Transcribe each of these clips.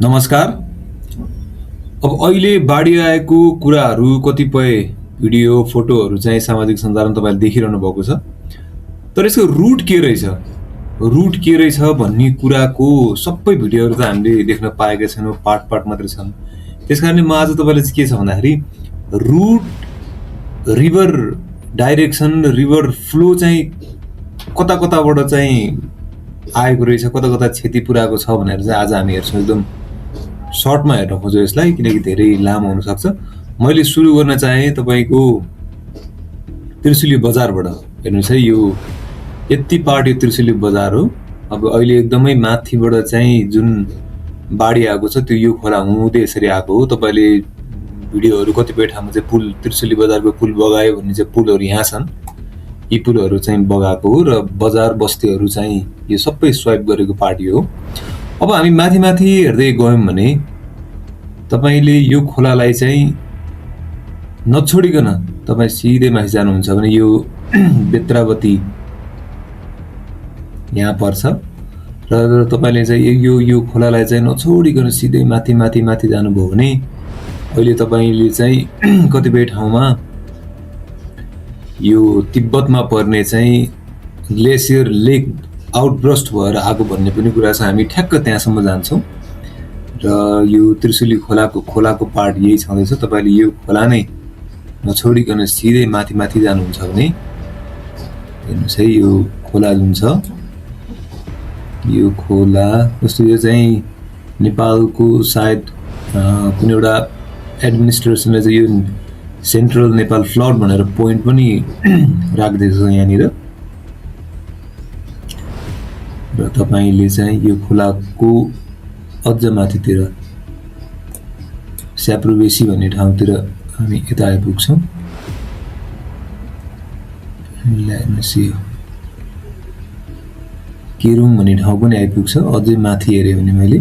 नमस्कार। अब अहिले बाढी आएको कुराहरू कतिपय भिडियो फोटोहरू चाहिँ सामाजिक सञ्जालमा तपाईँले देखिरहनु भएको छ। तर यसको रुट के रहेछ, रुट के रहेछ भन्ने कुराको सबै भिडियोहरू त हामीले देख्न पाएका छैनौँ, पार्ट पार्ट मात्रै छन्। त्यसकारणले म आज तपाईँलाई चाहिँ के छ भन्दाखेरि route, river direction, river flow चाहिँ कता कताबाट चाहिँ आएको रहेछ, कता कता क्षति पुऱ्याएको छ भनेर चाहिँ आज हामी हेर्छौँ। एकदम सर्टमा हेर्न खोज्यो यसलाई, किनकि धेरै लामो हुनसक्छ। मैले सुरु गर्न चाहे तपाईँको त्रिशुली बजारबाट। हेर्नुहोस् है, यो यति पार्ट यो त्रिशुली बजार हो। अब अहिले एकदमै माथिबाट चाहिँ जुन बाढी आएको छ त्यो यो खोला हुँदै यसरी आएको हो। तपाईँले भिडियोहरू कतिपय ठाउँमा चाहिँ पुल, त्रिशुली बजारको पुल बगायो भन्ने चाहिँ पुलहरू यहाँ छन्। यी पुलहरू चाहिँ बगाएको हो र बजार बस्तीहरू चाहिँ यो सबै स्वाइप गरेको पार्ट हो। अब हामी माथि माथि हेर्दै गयौँ भने तपाईले यो खोलालाई चाहिँ नछोडिकन तपाईँ सिधै माथि जानुहुन्छ भने यो बेत्रावती यहाँ पर्छ र तपाईले चाहिँ यो खोलालाई चाहिँ नछोडिकन सिधै माथि माथि माथि जानुभयो भने अहिले तपाईले चाहिँ कतिपय ठाउँमा यो तिब्बतमा पर्ने चाहिँ ग्लेसियर लेक आउटब्रस्ट भएर आएको भन्ने पनि कुरा छ। हामी ठ्याक्क त्यहाँसम्म जान्छौँ र यो त्रिशुली खोलाको पार्ट यही छँदैछ। तपाईले यो खोला नै नछोडिकन सिधै माथि माथि जानुहुन्छ भने हेर्नुहोस् है, यो खोला जुन छ, यो खोला जस्तो यो चाहिँ नेपालको सायद कुनै एउटा एडमिनिस्ट्रेसनले चाहिँ यो सेन्ट्रल नेपाल फ्लड भनेर पोइन्ट पनि राख्दैछ यहाँनिर। र तपाईले चाहिँ यो खोलाको अझ माथितिर स्याप्रोबेसी भन्ने ठाउँतिर हामी यता आइपुग्छौँ। हेर्नुहोस् यो केरुङ भन्ने ठाउँ पनि आइपुग्छ। अझै माथि हेऱ्यो भने मैले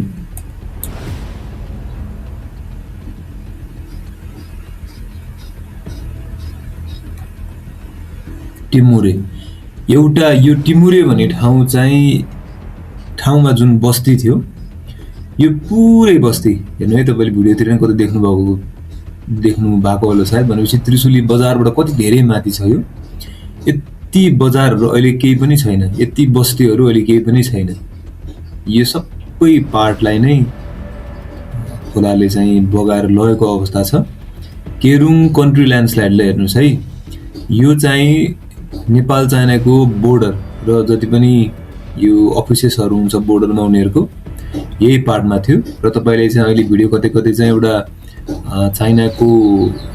टिमुरे, एउटा यो टिमुरे भन्ने ठाउँ चाहिँ ठाउँमा जुन बस्ती थियो, यो पुरै बस्ती हेर्नु है, तपाईँले भिडियोतिर नै कतै देख्नु भएको होला सायद। भनेपछि त्रिशुली बजारबाट कति धेरै माथि छ यो। यति बजारहरू अहिले केही पनि छैन, यति बस्तीहरू अहिले केही पनि छैन। यो सबै पार्टलाई नै खोलाले चाहिँ बगाएर लगेको अवस्था छ। केरुङ कन्ट्री ल्यान्डस्लाइडलाई हेर्नुहोस् है, यो चाहिँ नेपाल चाइनाको बोर्डर र जति पनि यो अफिसेसहरू हुन्छ बोर्डरमा उनीहरूको यही पार्टमा थियो। र तपाईले चाहिँ अहिले भिडियो कतै कतै चाहिँ एउटा चाइनाको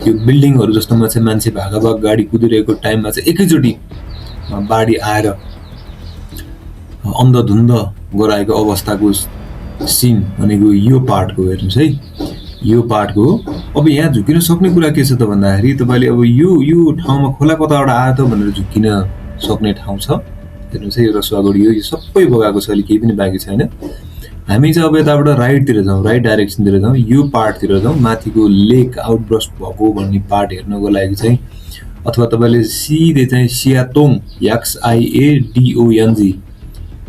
यो बिल्डिङहरू जस्तोमा चाहिँ मान्छे भागाभाग गाडी कुदिरहेको टाइममा चाहिँ एकैचोटि बाढी आएर अन्धधुन्ध गराएको अवस्थाको सिन भनेको यो पार्टको हेर्नुहोस् है, यो पार्टको हो। अब यहाँ झुकिन सक्ने कुरा के छ त भन्दाखेरि तपाईले अब यो ठाउँमा खोला कताबाट आयो त भनेर झुकिन सक्ने ठाउँ छ। हेर्नुहोस् है, यो रसुवागढी यो सबै बगाएको छ, अहिले केही पनि बाँकी छैन। हामी चाहिँ अब यताबाट राइटतिर जाउँ, राइट डाइरेक्सनतिर जाउँ, यो पार्टतिर जाउँ, माथिको लेक आउटब्रस्ट भएको भन्ने पार्ट हेर्नको लागि चाहिँ। अथवा तपाईले सिधै चाहिँ सियातोङ XIADONG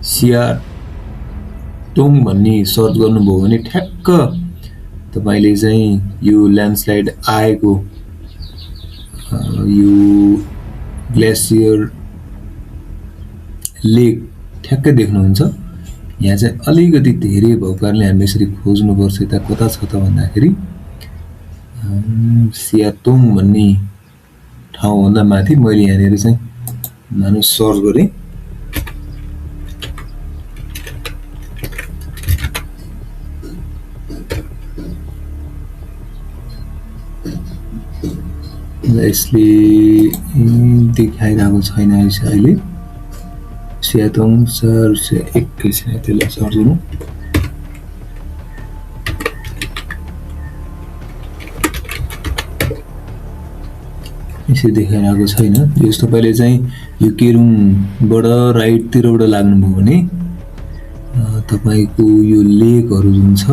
सियातोङ भन्ने सर्च गर्नुभयो भने ठ्याक्क तपाईले चाहिँ यो ल्यान्डस्लाइड आएको यो ग्लेसियर लेक ठ्याक्कै देख्नुहुन्छ। यहाँ चाहिँ अलिकति धेरै भएको कारणले हामी यसरी खोज्नुपर्छ यता कता छ त भन्दाखेरि सियातोङ भन्ने ठाउँभन्दा माथि मैले यहाँनिर चाहिँ मानु सर्च गरेँ। यसले देखाइरहेको छैन अहिले। सियातोङ सर एकैछिन त्यसलाई सर्च गरौँ। यसरी देखाइरहेको छैन। यस तपाईँले चाहिँ यो केरुङबाट राइटतिरबाट लाग्नुभयो भने तपाईँको यो लेकहरू जुन छ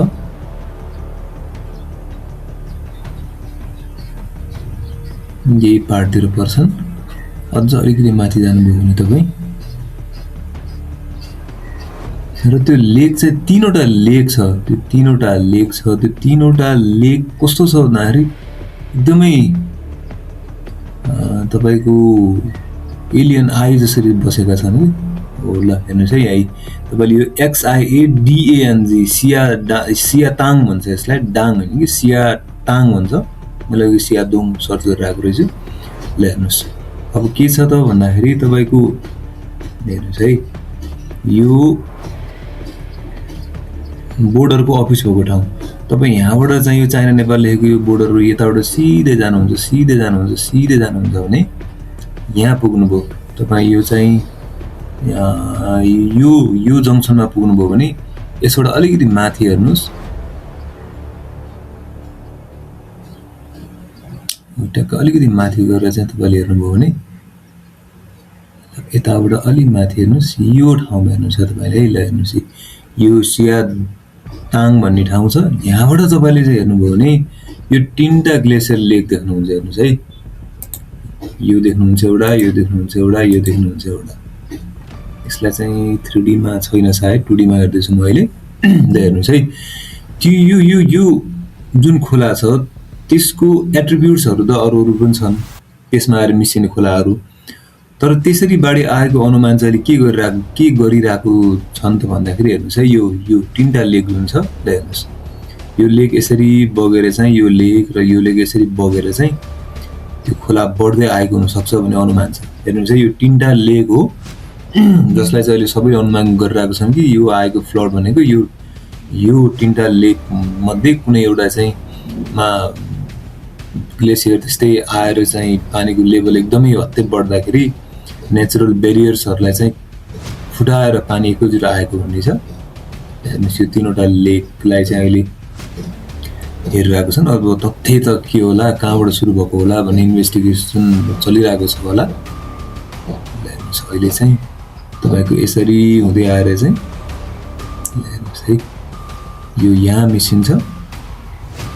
यही पार्टतिर पर्छन्। अझ अलिकति माथि जानुभयो भने तपाईँ र त्यो लेक चाहिँ 3वटा लेक छ, त्यो 3वटा लेक छ। त्यो 3वटा लेक कस्तो छ भन्दाखेरि एकदमै तपाईको एलियन आई जसरी बसेका छन् कि हो। ल हेर्नुहोस् है, यही तपाईँले यो XIADANG सियाताङ भन्छ यसलाई, डाङ होइन कि सियाताङ भन्छ। मैले यो सियादोङ सर्च गरेर आएको रहेछु। ल हेर्नुहोस् अब के छ त भन्दाखेरि तपाईँको हेर्नुहोस् है, यो बोर्डरको अफिस भएको ठाउँ। तपाईँ यहाँबाट चाहिँ यो चाइना नेपाल लेखेको यो बोर्डर यताबाट सिधै जानुहुन्छ भने यहाँ पुग्नुभयो तपाईँ। यो चाहिँ यो जङ्सनमा पुग्नुभयो भने यसबाट अलिकति माथि हेर्नुहोस्, टक्क अलिकति माथि गरेर चाहिँ तपाईँले हेर्नुभयो भने यताबाट अलिक माथि हेर्नुहोस्, यो ठाउँमा हेर्नुहोस् तपाईँले है। ल हेर्नुहोस् यो सियाताङ भन्ने ठाउँ छ। यहाँबाट तपाईँले चाहिँ हेर्नुभयो भने यो 3टा ग्लेसियर लेक देख्नुहुन्छ। हेर्नुहोस् है, यो देख्नुहुन्छ एउटा, यो देख्नुहुन्छ एउटा, यो देख्नुहुन्छ एउटा। यसलाई चाहिँ 3D मा छैन सायद, 2D मा हेर्दैछु म अहिले। ल हेर्नुहोस् है, त्यो यो जुन खोला छ त्यसको एट्रिब्युट्सहरू त अरू पनि छन्, त्यसमा आएर मिसिने खोलाहरू। तर त्यसरी बाढी आएको अनुमान चाहिँ के गरिरहेको छन् त भन्दाखेरि हेर्नुहोस् है, यो 3टा लेक जुन छ। ल हेर्नुहोस्, यो लेक यसरी बगेर चाहिँ यो लेक र यो लेक यसरी बगेर चाहिँ त्यो खोला बढ्दै आएको हुनसक्छ भन्ने अनुमान छ। हेर्नुहोस् है, यो 3टा लेक हो जसलाई चाहिँ अहिले सबै अनुमान गरिरहेको छन् कि यो आएको फ्लड भनेको यो 3टा लेक मध्ये कुनै एउटा चाहिँ मा ग्लेसियर त्यस्तै आएर चाहिँ पानीको लेभल एकदमै हत्ते बढ्दाखेरि नेचुरल बेरियर्सहरूलाई चाहिँ फुटाएर पानी एकैचोटि आएको भन्ने छ। हेर्नुहोस् यो 3वटा लेकलाई चाहिँ अहिले हेरिरहेको छन्। अब तथ्य त के होला, कहाँबाट सुरु भएको होला भन्ने इन्भेस्टिगेसन चलिरहेको छ होला। हेर्नुहोस् अहिले चाहिँ तपाईँको यसरी हुँदै आएर चाहिँ हेर्नुहोस् है, यो यहाँ मिसिन्छ,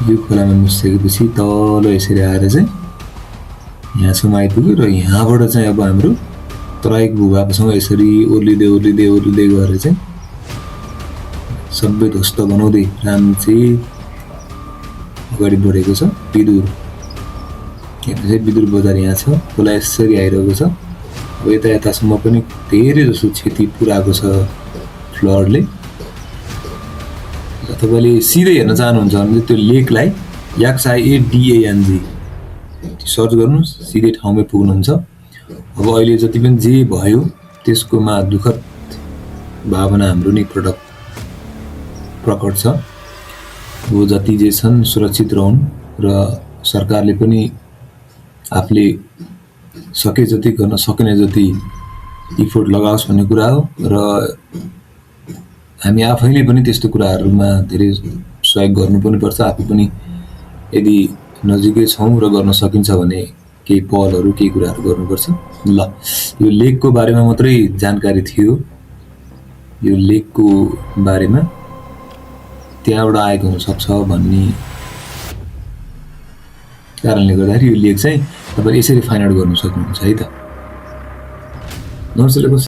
यो खोलामा मिसिसकेपछि तल यसरी आएर चाहिँ यहाँसम्म आइपुग्यो र यहाँबाट चाहिँ अब हाम्रो तराईको भूभागसँग यसरी ओर्लिँदै गएर चाहिँ सबै ध्वस्त बनाउँदै राम्रै अगाडि बढेको छ। विदुर हेर्नुहोस् है, विदुर बजार यहाँ छ, खोला यसरी आइरहेको छ। अब यतासम्म पनि धेरै जसो क्षति पुर्याएको छ फ्लडले। तपाईँले सिधै हेर्न चाहनुहुन्छ भने त्यो लेकलाई XIADANG सर्च गर्नुहोस्, सिधै ठाउँमै पुग्नुहुन्छ। अब अहिले जति पनि जे भयो त्यसकोमा दुःखद भावना हाम्रो नै प्रकट छ। वो जति जे छन् सुरक्षित रहन् र सरकारले पनि आफूले सके जति गर्न सकिने जति इफोर्ट लगाओस् भन्ने कुरा हो। र हामी आफैले पनि त्यस्तो कुराहरूमा धेरै सहयोग गर्नु पनि पर्छ। आफू पनि यदि नजिकै छौँ र गर्न सकिन्छ भने केही पहलहरू केही कुराहरू गर्नुपर्छ। ल यो लेकको बारेमा मात्रै जानकारी थियो, यो लेकको बारेमा त्यहाँबाट आएको हुनसक्छ भन्ने कारणले गर्दाखेरि यो लेक चाहिँ तपाईँले यसरी फाइन्ड आउट गर्नु सक्नुहुन्छ है त। नमस्ते।